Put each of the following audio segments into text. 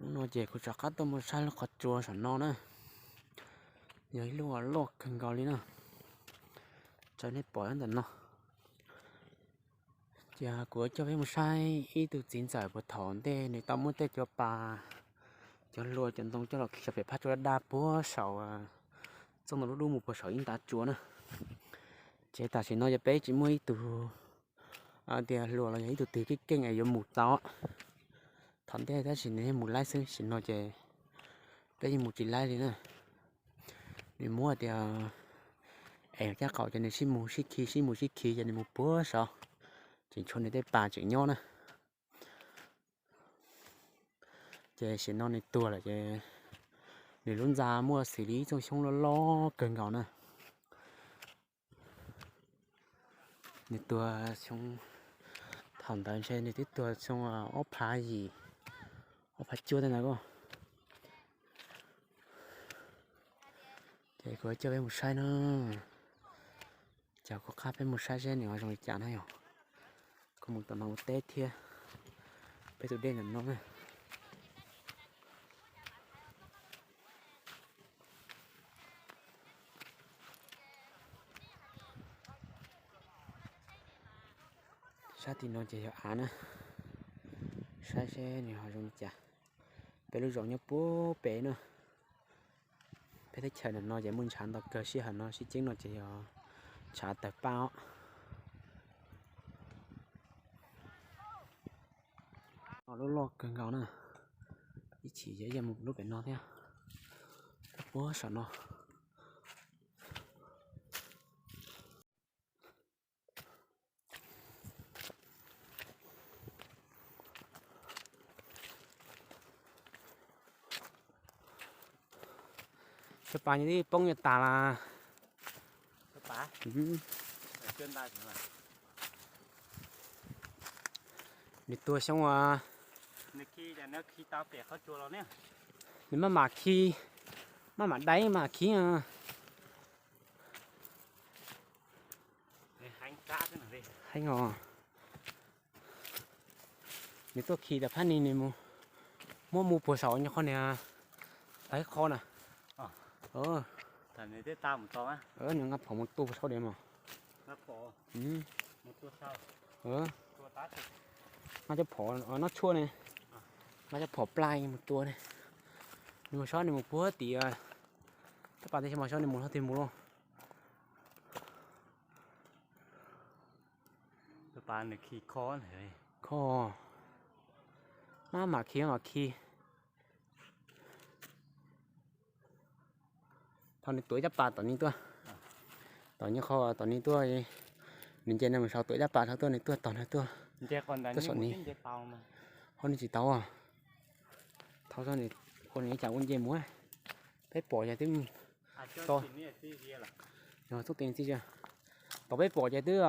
Hnub no ces kuv rov qab tuaj mus saib lub qhov tsua saum no na. Yog ib lub uas loj kawg nkaus li na. Tso nej pom ntawm no. Ces kuv coj peb mus saib ib tug txiv ntxawm puag thaum ntej nws tau muab tej cov pas, cov hlua cov ntoo coj los khi saum pem phab tsua daj daj puag saum txoj ntoo dub dub mus puag saum ib ntav tsua na. Ces tam sim no ces peb tsis muaj ib tug tias hlua los yog ib tug twg keej keej es yuav mus tau. Thaum ntej tab sis nws yeej mus laib xwb, sim no ces peb yeej mus tsis laib li na. Nws muab tias es caj qaum ces nws sib mus sib khi sib mus sib khi ces nws mus puag saud, tseem tshuav nws tej pas tseem nyob na. Ces sim no nws tuag lawm ces nws lub ntxa muaj xws li ib txoj xyoob loj loj kawg nkaus na. Nws tuag xyoo, thaum ntawd ntshe nws twb tuag xyoo ob phav yim, ob phav cuaj tej ntawd. Ces kuv coj peb mus saib na. Ces kuv qab peb mus saib seb nws ho zoo li cas na yog. Kuv mus tom no ua teb thiab. Peb tus dej ntawm no na. Sab tim no ces yog av na. Saib seb nws ho zoo li cas. Peb lub zos nyob puag pem na. Peb teb chaws ntawm no ces muaj ntshav ntau kawg, sij hawm no sib ceeb no ces yog ntshav tawg paj os. Lub loj kawg nkaus na. Ib chim yog mus lub pem no thiab. Puag saum no. Cov pas nws twb poob nyias tas las. Nws tuag xyoo as. Nws maj mam khi, maj mam dai maj mam khi. Heev os. Nws tuaj khi tas phab ni nws mus, muab mus puag saum nyuag qhov niag tawg qhov na. Nws nqa phom mus tua puag saud diam mas. Nqa cov phom noj tshuaj ne, nqa cov phom plai mus tua ne. Nws mus saud nws mus puag tim, tab pas teb chaws mas saud nws mus hov twg mus lauj. Kho, maj mam khi mam khi. Thaum nws tuav ib rab pas tom ni tuaj, tom ni qho tom ni tuaj, nws nce no mus saud tuav ib rab pas saud tuaj nws tuaj tog no tuaj, tuaj saum ni. Ho nws tsis tau. Thaum nws ua nws cas ua nce mus, peb pom ces twb to. Txoj tes txij, thaum peb pom ces twb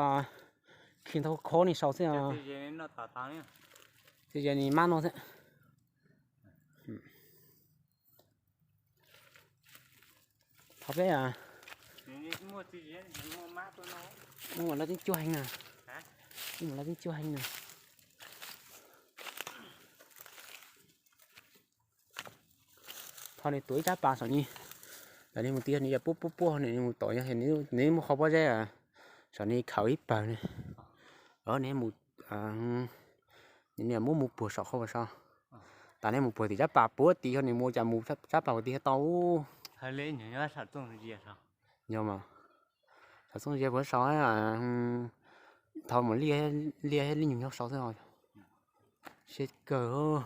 khi ntau kho ni saud xwb. Txij ze ni mab no xwb. Thaum peb, muaj lab teeb cuaj heev na, muaj lab teeb cuaj heev na. Thaum nws tuav ib rab pas saum ni, lawm nws mus tias nws yog puab puab puab, nws mus tom yog nws muaj qhov pob zeb saum ni khaws ib pawg ne. Nws mus, nws muab mus puag saum qhov pas saud. Tas nws mus puag tim rab pas puag tim, yog nws mus cas mus rab pas puag tim tau. Yog mas, saum txooj zia puag saud, thaum mus liaj, liaj li nyuag nyob saud xwb. Siab kawg.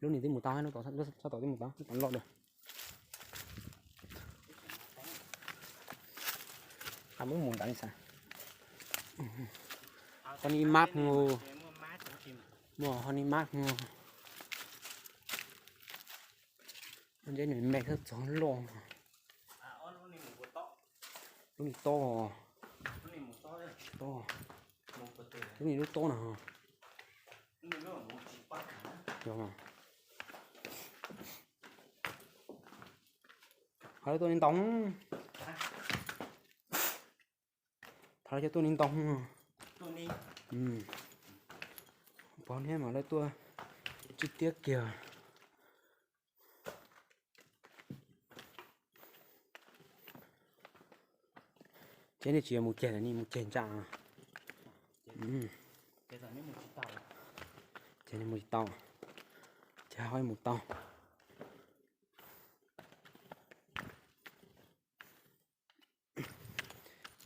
Lub nws twb mus tau, lub sab tom twb mus tau, lub tom loj lawm. Muab mus nrad li xav. Ho ni mab hwv, muaj ho ni mab hwv. Ntshe nws me xwb txog loj. Lub ni tob, lub ni lub tob na. Thov tuaj ni ntoo. Thov cov tuaj ni ntoo. Niag mas lawv tuaj chi tiab kiag. Ces nej tsis mus ceg, nej mus ceg ntsa. Ces nej mus tsis tau, ces ho mus tau.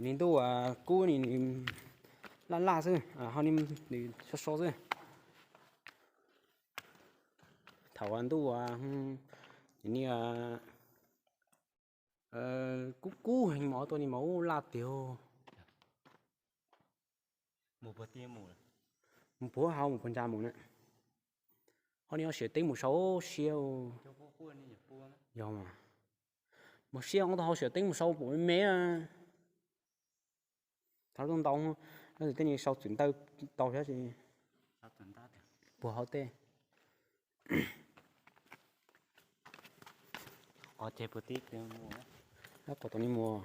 Nws ntuj kub ni, nws laj laj xwb, ho ni nws so so xwb. Thaum ntuj ni kub kub heev mas tuaj ni mas ub laj tiag. Mus puag hauv mus puag ntsa mus na. Ho ni ho siav teeb mus sau siab. Yog mas, mus siab ua tau ho siav teeb mus sau pum me me. Thaum ntau, tej ni sau txwm ntawd tau thiab. Puag hauv tej. Qhov tom ni mus,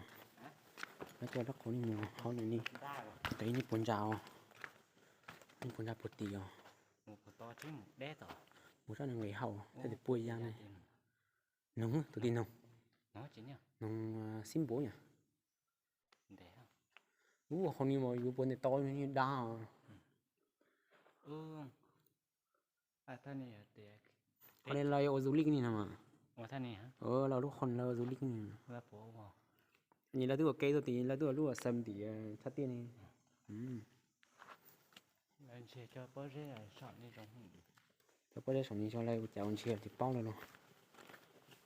rau qhov ni mus hauv ni, tes ni puag ntsa os, ni puag ntsa puag tim os. Mus sab nqis hauv thiab tes puag ya ne. Noog, tus tij noog, noog xib npuav yom. Ub, qhov ni mas yuav puas ntes tau, dab. Qhov ni lawv ua du lịch ni no mas. Lawv lub qhov lawv ua du lịch ni. Ni lawv twb ua ke tuaj tid, lawv twb ua lub xeem tim thaj tiaj ni. Cov pob zeb saum ni tso lawv ua cas ua ntshe tsis paub lawm los.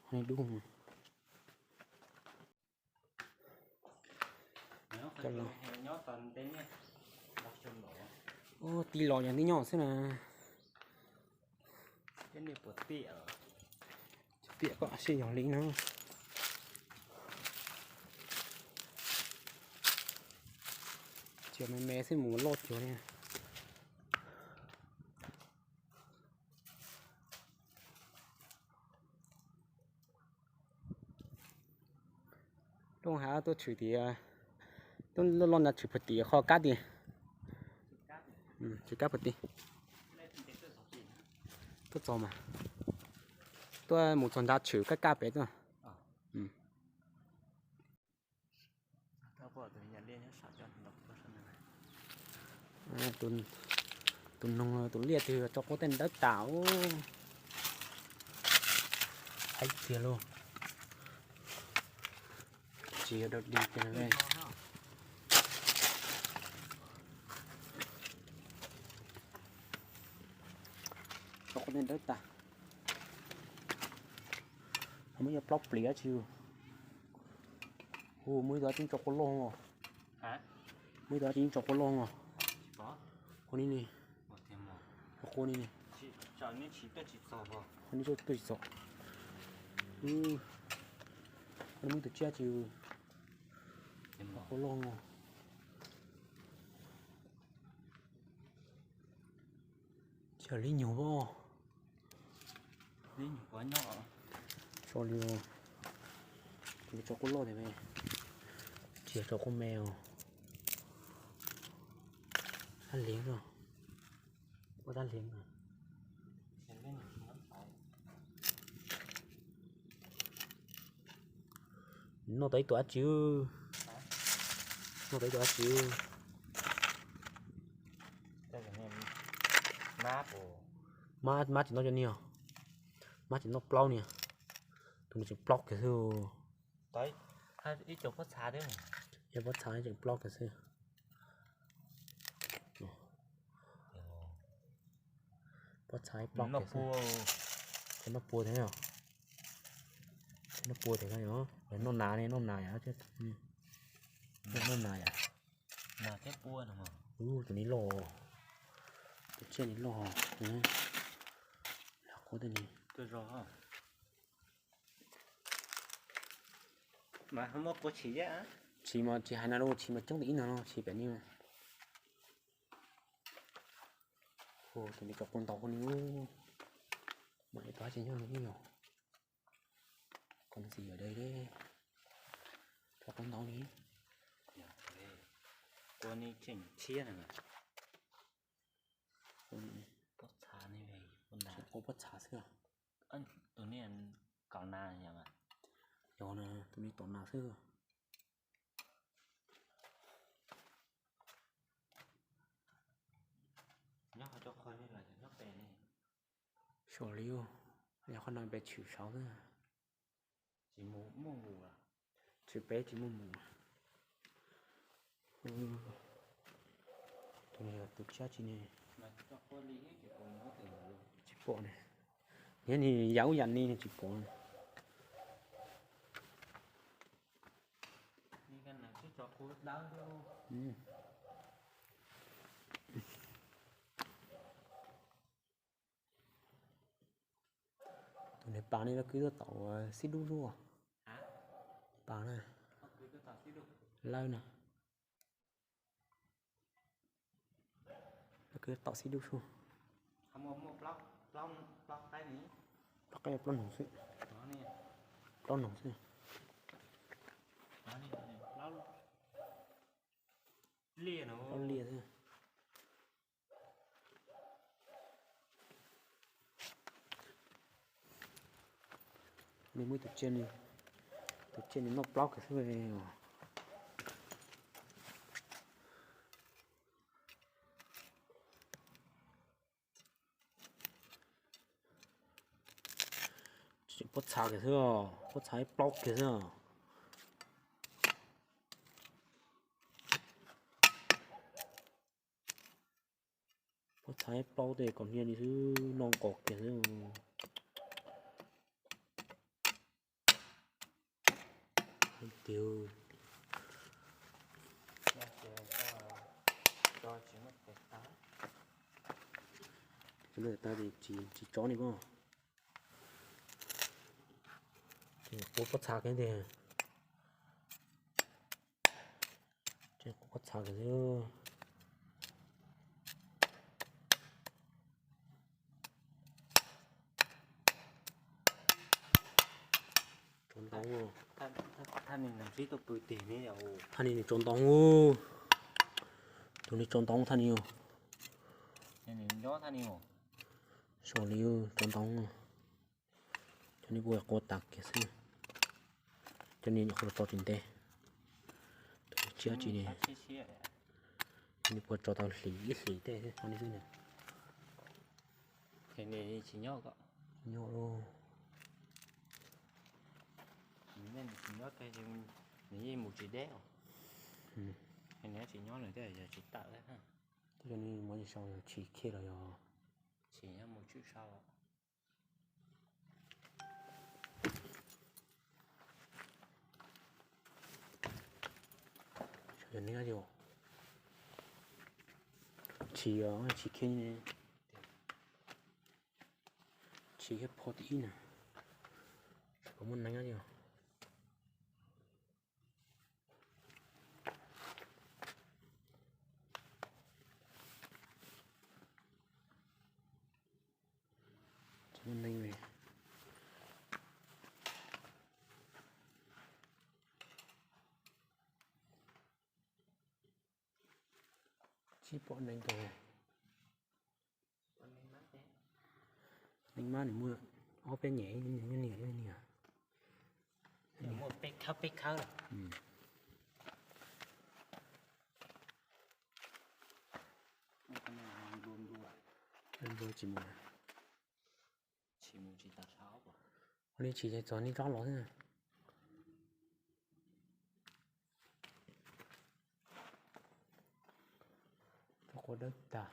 Qhov ni dub. Cov los, ub, tij los yog neb nyob xwb na. Piam koj sib yog li no. Tsis me me xwb mus loj cuag li. Lub hav tuaj tshwm tias, tuaj loj loj na tshwm puag tim qhov kab tiag. Tshwm kab puag tim. Tuaj txog mas, tuaj mus txog nrad tshwm kab kab pem tuaj. Tus noog tus liaj twg tso quav tej ntawv tas ub. Haib tiag lauj. Tsis yog dog dig tiag ne. Tso quav tej ntawv tas. Muaj yog plaub plis dab tsi. Hu, muaj ib tug dab tsi tso quav loj. Muaj ib tug dab tsi tso quav loj os. Qhov ni ni. Qhov ni ni. Qhov ni tuaj tsis txog. Qhov ni muaj ib tug tsiab tsis quav loj. Tsis yog li nyuag os. Tso li, tso quav loj tiag, tsis yog tso quav me os. Tab liv, ua tab liv. Noj tau ib tug dab tsi. Noj tau ib tug dab tsi. Mab, mab tsis noj cov niag, mab tsis noj plaub niag. Tus no tseem plaub kiag xwb. Yog pob txha tseem plaub kiag xwb. Pob txha plaub kiag xwb. Ces noj pua thiab yom. Noj pua thiab yom. Noj nas ne, noj nas yom. Noj nas yom. Tus ni loj, tus tsiaj ni loj. Lag quav tej ni. Tshis mas tsis hais na lub, tshis mas coob tiag ib no no, tshis pem ni. Tus ni tso quav ntau qhov ni. Mam li pab tsis nyob li yom. Koj ntxim yog dai, tso quav ntau li. Quav ni tseem tshiab na. Ua pob txha xwb. Tus niag tom nas yog, yog na, tus niag tom nas xwb. Nyob qhov cov qhov li los yog nyob pem ne. Saum li, yog qhov no peb tshwm saud xwb. Tshwm peb tsis muaj mus. Tus niag tus tshiab tsis ne. Tsis pom ne. Yog nws yam ub yam ni nws tsis pom. Tus niag pas ne los kwv tuaj tom xib dub xwb. Pas na, lawm na. Los kwv tom xib dub xwb. Plaub qaib plaub noog xwb. Plaub noog xwb. Plaub liaj xwb. Nws muaj tus tsiaj, tus tsiaj nws noj plaub kiag xwb. Pob txha kiag xwb, pob txha ib plaub kiag xwb. Pob txha ib plaub tej kom niaj li xwb, noj nqos kiag xwb. Tiag. Tsis muaj tes taw ces tsis tso ni koj. Ces quav pob txha kiag tiag. Ces quav pob txha kiag xwb. Tso ntoo. Thaj ni nws tso ntoo. Tus ni tso ntoo thaj ni. Saum li tso ntoo. Cov ni puas quav tas kiag xwb. Cov ni nyuam qhuav tso tsis ntev. Tus tshiab tsis ne. Cov ni puas tso tau hlis ib hlis tej xwb ne. Tsis nyob ko. Nyob lawm. Nws yeej mus tsis deb os. Nws tsis nyob nws thiaj yog tsis tawm. Cov ni muab sau yog tshis khiav los yog tshis nyob mus tshwm saud. Tshis, tshis khiav, tshis khiav pho tim ib na. Tsis pom muaj neeg li os. Tsis muaj neeg li. Tsis pom neeg tag. Neeg mab nws muaj ob peb nyem, niam niam. Muaj peb khawb peb khawb. Nplua tsis mus, tsis mus tsis tas. Ua li tsis txog ni tsob los xwb. Tsob quav dawb tag.